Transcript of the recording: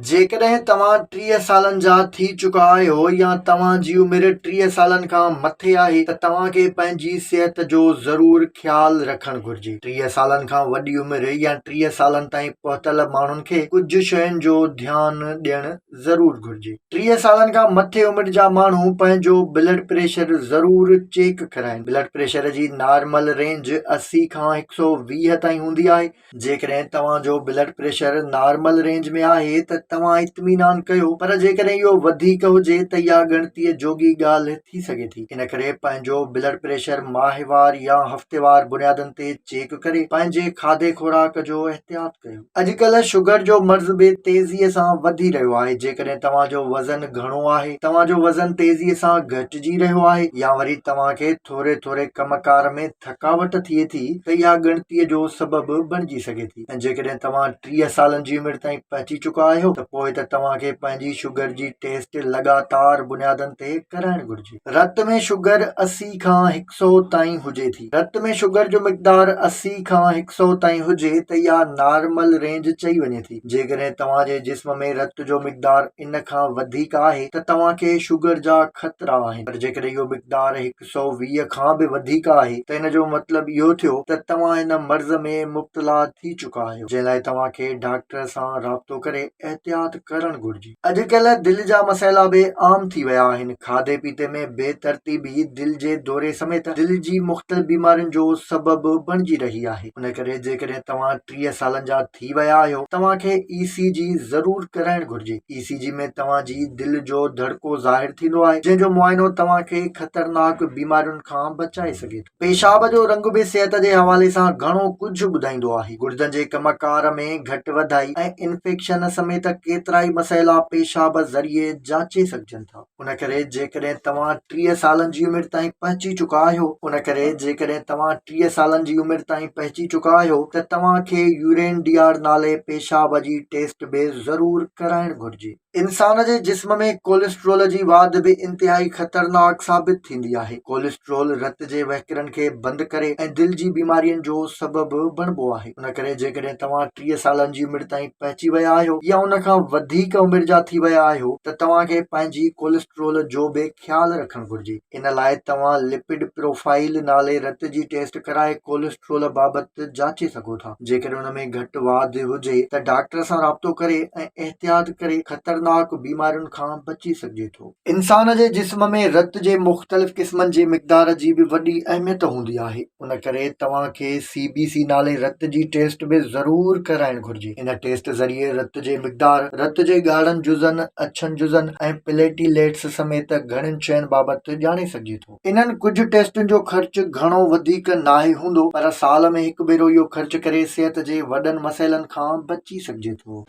جيڪڏهن توهان 30 سالن جا ٿي چڪا آهيو يا توهان جي عمر 30 سالن کان مٿي آهي ته توهان کي پنهنجي صحت جو ضرور خيال رکڻ گهرجي. 30 سالن کان وڏي عمر يا 30 سالن تائين پهتل ماڻهن کي ڪجهه شين جو ڌيان ڏيڻ ضرور گهرجي. 30 سالن کان مٿي عمر جا ماڻهو پنهنجو بلڊ پريشر ضرور چيڪ ڪرائين. بلڊ پريشر جي نارمل رينج 80 کان 120 تائين هوندي آهي. جيڪڏهن توهان جو بلڊ پريشر نارمل رينج ۾ آهي ته توهان اطمينان ڪيو پر جيڪڏهن اهو وڌيڪ هجي ته اها ڳڻتيء جوڳي ڳالهه ٿي سگهي ٿي. ان ڪري پنهنجو بلڊ پريشر ماهوار يا هفتيوار بنيادن تي چيڪ ڪري پنهنجي کاڌي خوراڪ جو احتياط ڪيو. اڄڪلهه شگر جو مرض به تيزيء سان وڌي رهيو آهي. جيڪڏهن توهان جو وزن گهڻو آهي، توهان جو وزن تيزيء سان گهٽجي رهيو آهي يا وري توهان کي ٿوري ٿوري ڪم ڪار ۾ ٿڪاوٽ ٿئي ٿي ته اها ڳڻتيء جو سبب بڻجي سگهي ٿي ۽ جيڪڏهن توهان 30 سالن جي عمر تائين پهچي چڪا آهيو ته پوء ته توهان کي پنهنجي شگر جي ٽيسٽ لڳاتار بنيادن تي ڪرائڻ گهرجي. رت ۾ شگر 80 کان 100 تائين هجي ٿي. رت ۾ شگر جو مقدار 80 کان 100 تائين هجي ته اها نارمل رينج چئي وڃي ٿي. جيڪڏهن توهان جي جسم ۾ رت جو مقدار ان کان وڌيڪ آهي ته توهان کي شگر جا خطرا آهن پر جيڪڏهن اهو مقدار 120 کان به وڌيڪ آهي ته ان جو مطلب اهو ٿيو ته توهان ان مرض ۾ مبتلا ٿي چڪا آهيو جنهن لاء توهان کي ڊاڪٽر سان رابطو ڪري احتياط ڪرڻ گهرجي. اڄڪلهه دل جا مسئلا به عام ٿي ويا آهن. کاڌي پيتي ۾ بي ترتيبي دل جي دوري سميت دل جي مختلف بيمارين جو سبب بڻجي رهي آهي. ان ڪري جيڪڏهن توهان 30 سالن جا ٿي ويا آهيو توهان کي اي سي جي ضرور ڪرائڻ گهرجي. اي سي جي ۾ توهان جي دل جو ڌڙڪو ظاهر ٿيندو آهي جنهن جو معائنو توهان کي خطرناڪ بيمارين کان بچائي سگهي ٿو. پيشاب جو رنگ به صحت جي حوالي سان گهڻو ڪجهه ٻڌائيندو آهي. گردن جي ڪم ڪار ۾ گهٽ وڌائي ۽ انفيڪشن سميت ڪيترائي مسئلا پيشاب ذريعي جاچي سگهجن ٿا. ان ڪري جيڪڏهن توهان 30 سالن جي عمر تائين پهچي چڪا آهيو ان ڪري جيڪڏهن توهان 30 سالن جي عمر تائين پهچي چڪا آهيو ته توهان کي يورين ڊي آر نالي پيشاب جي ٽيسٽ به ضرور ڪرائڻ گهرجي. انسان جي جسم ۾ ڪوليسٽرول جي واڌ به انتهائي خطرناڪ ثابت ٿيندي آهي. ڪوليسٽرول رت جي وهڪرن کي بند ڪري ۽ دل جي بيمارين جو سبب بڻبو آهي. ان ڪري جيڪڏهن توهان 30 سالن جي عمر تائين پهچي ويا آهيو يا ان کان وڌيڪ عمر جا ٿي ويا آهيو ته توهان کي پنهنجي ڪوليسٽرول جو به خيال رکڻ گهرجي. ان لاء توهان لپڊ پروفائيل نالي رت جي ٽيسٽ ڪرائي ڪوليسٽرول بابت جاچي سگهو ٿا. جيڪڏهن ان ۾ گهٽ واڌ هجي ته ڊاڪٽر سان رابطو ڪري ۽ احتياط ڪري خطرناڪ بيمارين کان بچي سگهجي ٿو. انسان جي جسم ۾ رت جي مختلف قسمن جي مقدار جي به وڏي اهميت هوندي آهي ان ڪري توهان کي سي بي سي نالي رت جي ٽيسٽ به ضرور ڪرائڻ گهرجي ان ٽيسٽ ذريعي رت جي مقدار، رت جي ڳاڙهن جزن، اڇن جزن ۽ پليٽيليٽس سميت گهڻين شين بابت ڄاڻي سگهجي ٿو. انهن ڪجهه ٽيسٽن جو خرچ گهڻو وڌيڪ ناهي هوندو پر سال ۾ هڪ ڀيرو اهو خرچ ڪري صحت جي وڏن مسئلن کان بچي سگهجي ٿو.